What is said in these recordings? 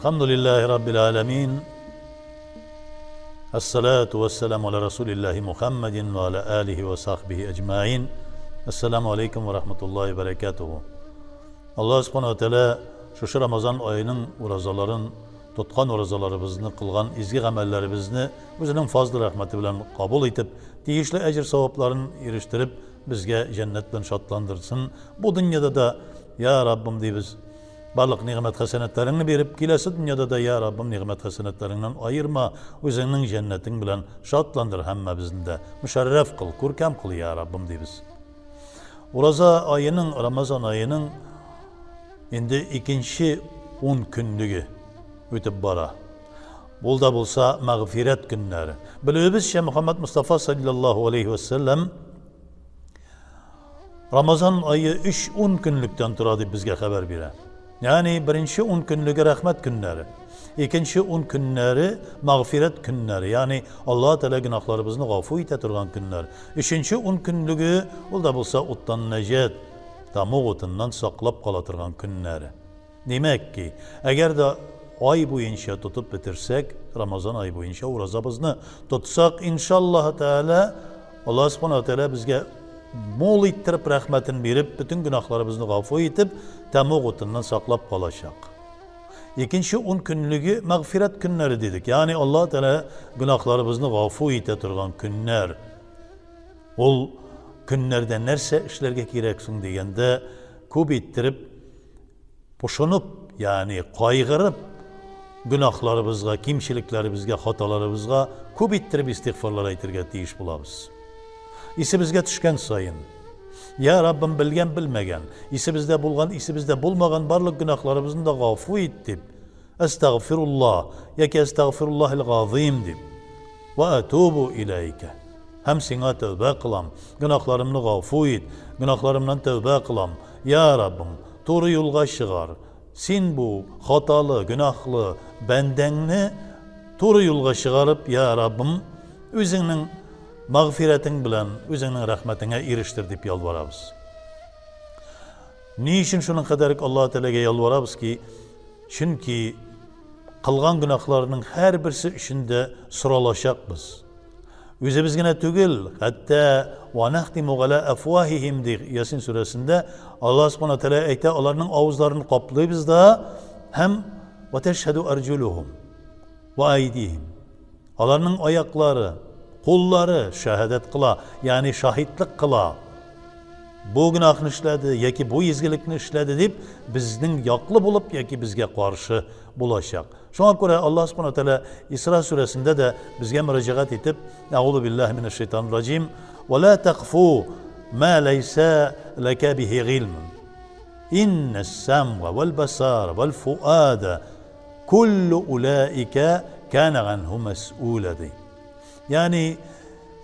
Алхамдулиллахи раббил аламин. Ассалату вассаламу аля расулиллахи Мухаммадин ва аля алихи ва сахбихи аджмаин. Ассаламу алейкум ва рахматуллахи баракатуху. Аллаһ субхана ва тәгалә шушы Рамазан аеның уразаларын тоткан уразаларыбызны кылган изге гамәлләребезне үзенең фазлы рәхмәте белән кабул итеп, тиешле әҗер-савапларын ирештереп, безгә җәннәт белән шатландырсын. Бу дөньяда да, я Раббым, дибез, барлык нигъмәт-хәсәнәтләреңне биреп, киләсе дөньяда да, я Раббым, нигъмәт-хәсәнәтләреңнән аерма, үзеңнең җәннәтең белән шатландыр һәммәбезне дә. Мөшәррәф кыл, күркәм кыл, я Раббым, дибез. Ураза аеның, Рамазан аеның инде икенче ун көнлеге үтеп бара. Ул да булса мәгъфирәт көннәре. Белүебезчә, Мөхәммәд Мустафа саллаллаһу алейхи ва сәлләм Рамазан ае өч ун көнлектән тора дип безгә хәбәр бирә. Ягъни беренче ун көнлеге рәхмәт көннәре, икенче ун көннәре мәгъфирәт көннәре, ягъни Аллаһ Тәгалә гөнаһларыбызны гафу итә торган көннәр. Өченче ун көнлеге ул да булса уттан нәҗат, тәмуг утыннан саклап кала торган көннәре. Димәк ки, әгәр дә ай буенча тотып бетерсәк, Рамазан ае буенча уразабызны тотсак, иншаллаһ Тәгалә, Аллаһ Субхана Тәгалә безгә мул иттереп рәхмәтен биреп, бөтен гөнаһларыбызны гафу итеп, тәмуг утыннан саклап калачак. Икенче ун көнлеге мәгъфирәт көннәре дидек. Ягъни Аллаһ Тәгалә гөнаһларыбызны гафу итә торган көннәр. Ул көннәрдә нәрсә эшләргә кирәк соң дигәндә, күп иттереп пошынып, ягъни кайгырып, гөнаһларыбызга, кимчелекләребезгә, хаталарыбызга күп иттереп истигъфарлар әйтергә тиеш булабыз. Исебезгә төшкән саен, Я Раббым, белгән, белмәгән, исебездә булган, исебездә булмаган барлык гөнаһларыбызны да гафу ит дип, Әстәгъфируллаһ яки Әстәгъфируллаһил газыйм дип, Вә әтүбу иләйкә. Һәм сиңа тәүбә кылам, гөнаһларымны гафу ит, гөнаһларымнан тәүбә кылам. Я Раббым, туры юлга чыгар. Син бу хаталы, гөнаһлы бәндәңне туры юлга чыгарып, я Раббым, үзеңнең мәгъфирәтең белән, үзеңнең рәхмәтеңә ирештер дип ялварабыз. Ни өчен шуның кадәр үк Аллаһ Тәгаләгә ялварабыз ки, чөнки кылган гөнаһларның һәрберсе өчен дә соралачакбыз. Үзебез генә түгел, хәтта ва нахтиму гала афвахихим ди Ясин сүрәсендә Аллаһ Субхана Тәгалә әйтә, аларның авызларын каплыйбыз да һәм ва тәшһәду арҗулухум ва айдихим. Аларның аяклары, куллары шәһадәт кыла, ягъни шаһитлык кыла. Бу гөнаһны эшләде яки бу изгелекне эшләде дип безнең яклы булып яки безгә каршы булачак. Шуңа күрә Аллаһ Субхану Тәгалә Исра сүрәсендә дә безгә мөрәҗәгать итеп, Әгъузу биллаһи минәш шайтанир раҗим, "Ва ла тақфу ма ләйсә ләкә бихи гыйлм. Иннәс самга вәл басара вәл фуада куллу улаика кана ганһу мәс'ула" ди. Ягъни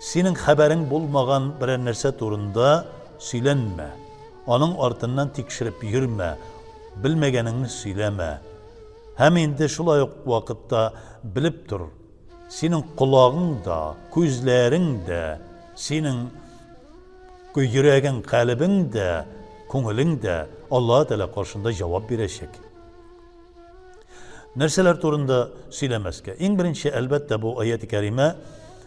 синең хәбәрең булмаган берәр нәрсә турында сөйләнмә. Аның артыннан тикшереп йөрмә, белмәгәнеңне сөйләмә. Һәм инде шулай ук вакытта белеп тор, синең колагың да, күзләрең дә, синең йөрәгең, калебең дә, күңелең дә Аллаһ Тәгалә каршында җавап бирәчәк. Нәрсәләр турында сөйләмәскә? Иң беренче, әлбәттә, бу аят-и кәримә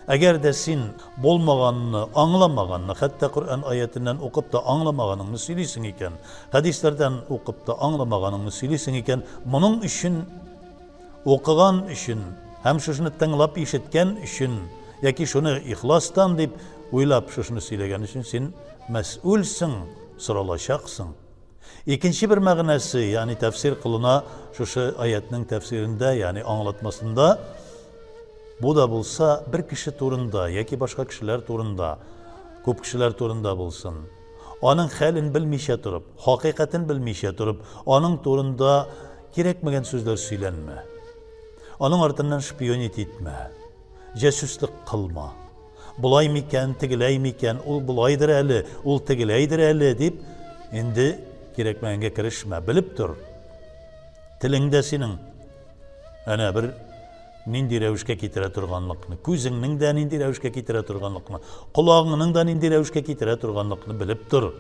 Әгәр дә син булмаганны, аңламаганны, хәтта Коръән аятеннән укып та аңламаганыңны сөйлисең икән, хәдисләрдән укып та аңламаганыңны сөйлисең икән, моның өчен укыган өчен һәм шушыны тыңлап ишеткән өчен яки шуны ихластан дип уйлап шушыны сөйләгән өчен син мәсьүлсең, соралачаксың. Икенче бер мәгънәсе, ягъни тәфсир кылына шушы аятның тәфсирендә, ягъни аңлатмасында, бу да булса бер кеше турында яки башка кешеләр турында, күп кешеләр турында булсын. Аның хәлен белмичә торып, хакыйкатен белмичә торып, аның турында кирәкмәгән сүзләр сөйләнмә. Аның артыннан шпионить итмә. Җәсүслек кылма. Болай микән, тегеләй микән, ул болайдыр әле, ул тегеләйдер әле дип, инде кирәкмәгәнгә керешмә. Белеп тор. Телең дә синең әнә бер нинди рәвешкә китерә торганлыкны, күзеңнең дә нинди рәвешкә китерә торганлыкны, колагыңның да нинди рәвешкә китерә торганлыкны белеп тор.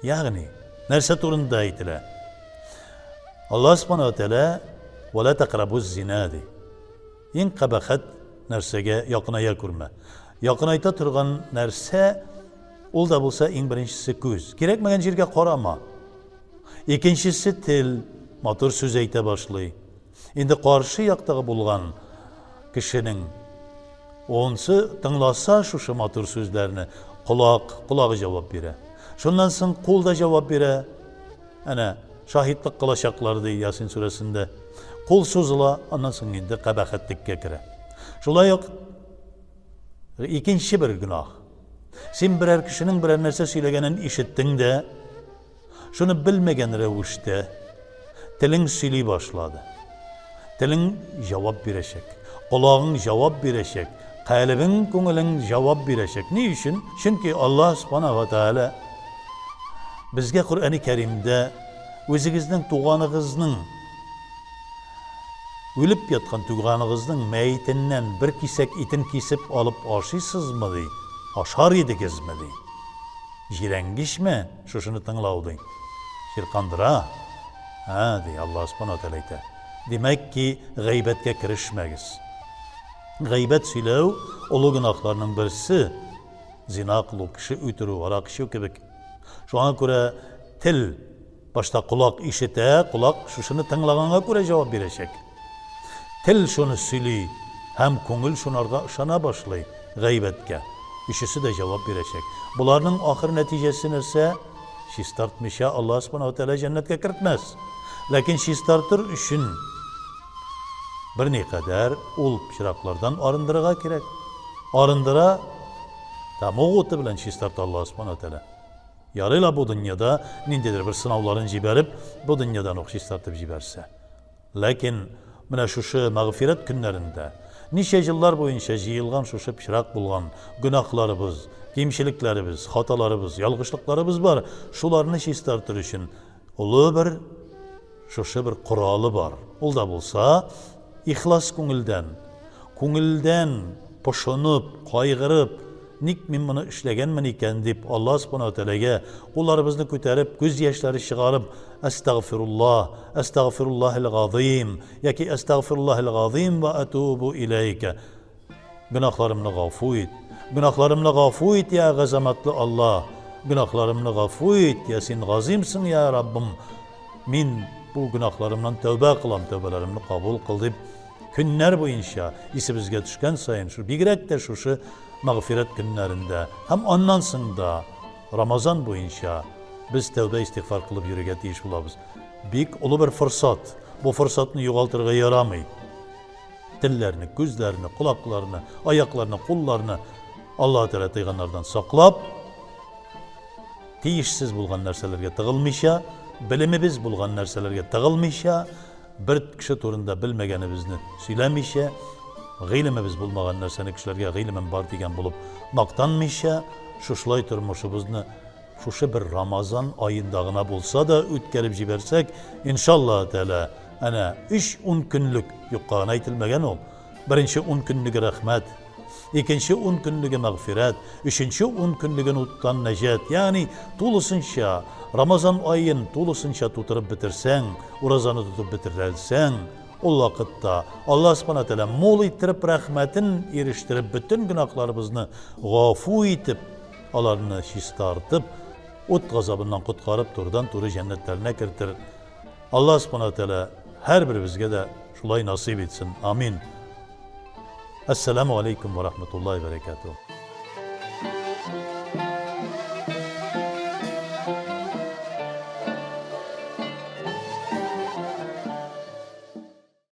Ягъни, нәрсә турында әйтелә? Аллаһ Субхану ва Тәгалә Вә лә тәкърабуз зина, ди. Иң кабахәт нәрсәгә якыная күрмә. Якынайта торган нәрсә, ул да булса иң беренчесе күз. Кирәкмәгән җиргә карама. Икенчесе тел, матур сүз әйтә башлый. Инде каршы яктагы булган кешенең онсы тыңласа шушы матур сүзләрне, колак, колагы җавап бирә. Шуннан соң кул да җавап бирә. Әнә, шаһитлык кылачаклар, ди Ясин сүрәсендә. Кул сузыла, аннан соң инде кабахәтлеккә керә. Шулай ук икенче бер гөнаһ. Син берәр кешенең берәр нәрсә сөйләгәнен ишеттең дә, шуны белмәгән рәвештә телең сөйли башлады. Телең җавап бирәчәк, колагың җавап бирәчәк, калебең, күңелең җавап бирәчәк. Ни өчен? Чөнки Аллаһ Субхана ва Тааля безгә Коръәни Кәримдә үзегезнең туганыгызның үлеп яткан туганыгызның мәетеннән бер кисәк итен кисеп алып ашыйсызмы ди, ашар идегезме ди. Җирәнгечме шушыны тыңлау ди. Чиркандыра. Ә, ди Аллаһ Субхана ва Тааля әйтә. Димәк ки, гайбәткә керешмәгез. Гайбәт сөйләү олы гөнаһларның берсе. Зина кылу, кеше үтерү, арак эчү кебек. Шуңа күрә тел башта колак ишетә, колак шушыны тыңлаганга күрә җавап бирәчәк. Тел шуны сөйли һәм күңел шунарга ышана башлый гайбәткә. Өчесе дә җавап бирәчәк. Боларның ахыр нәтиҗәсе нәрсә? Чистартмыйча Аллаһ Субхана ва Тәгалә җәннәткә кертмәс. Ләкин чистартыр өчен берникадәр ул пычраклардан арындырырга кирәк. Арындыра, тәмуг уты белән чистарта Аллаһ Субхана ва Тәгалә. Ярый ла бу дөньяда ниндидер бер сынауларын җибәреп, бу дөньядан ук чистартып җибәрсә. Ләкин менә шушы мәгъфирәт көннәрендә ничә еллар буенча җыелган шушы пычрак булган гөнаһларыбыз, кимчелекләребез, хаталарыбыз, ялгышлыкларыбыз бар, шуларны чистартыр өчен олы бер шушы бер коралы бар. Ул да булса, ихлас күңелдән, күңелдән пошынып, кайгырып, ник мин моны эшләгәнмен икән дип Аллаһ Субхана ва Тәгаләгә кулларыбызны күтәреп, күз яшьләре чыгарып, Әстәгъфируллаһ, әстәгъфируллаһил газыйм яки әстәгъфируллаһил газыйм ва атубу иләйкә. Гөнаһларымны гафу ит. Гөнаһларымны гафу ит, я газаматлы Аллаһ. Гөнаһларымны гафу ит, я син газыймсың, я Раббым. Мин бу гөнаһларымнан тәүбә кылам, тәүбәләремне кабул кыл дип көннәр буенча исебезгә төшкән саен, шу бигрәк тә шушы мәгъфирәт көннәрендә һәм аннан соң да Рамазан буенча без тәүбә истигъфар кылып йөрергә тиеш булабыз. Бик олы бер форсат. Бу форсатны югалтырга ярамый. Телләрне, күзләрне, колакларны, аякларны, кулларны Аллаһ Тәгалә тыйганнардан саклап, тиешсез булган нәрсәләргә тыгылмыйча, белемебез булган нәрсәләргә тыгылмыйча, бер кеше турында белмәгәнебезне сөйләмичә, гыйлемебез булмаган нәрсәне кешеләргә гыйлемем бар дигән булып мактанмыйча, шушылай тормышыбызны шушы бер Рамазан аенда гына булса да үткәреп җибәрсәк, иншаллаһ тәгалә, әнә өч ун көнлек, юкка гына әйтелмәгән ул, беренче ун көнлеге рәхмәт, икенче ун көнлеге мәгъфирәт, өченче ун көнлеген уттан нәҗат, ягъни тулысынча Рамазан аен тулысынча тутырып бетерсәң, уразаны тотып бетерәлсәң, ул вакытта Аллаһ Субхана Тәгалә мул иттереп рәхмәтен ирештереп, бөтен гөнаһларыбызны гафу итеп, аларны чистартып, ут газабыннан коткарып, турыдан-туры җәннәтләренә кертер. Аллаһ Субхана Тәгалә һәрберебезгә дә шулай насыйп итсен. Амин. Әссәламү алейкум ва рахматуллаһи ва баракатуһ.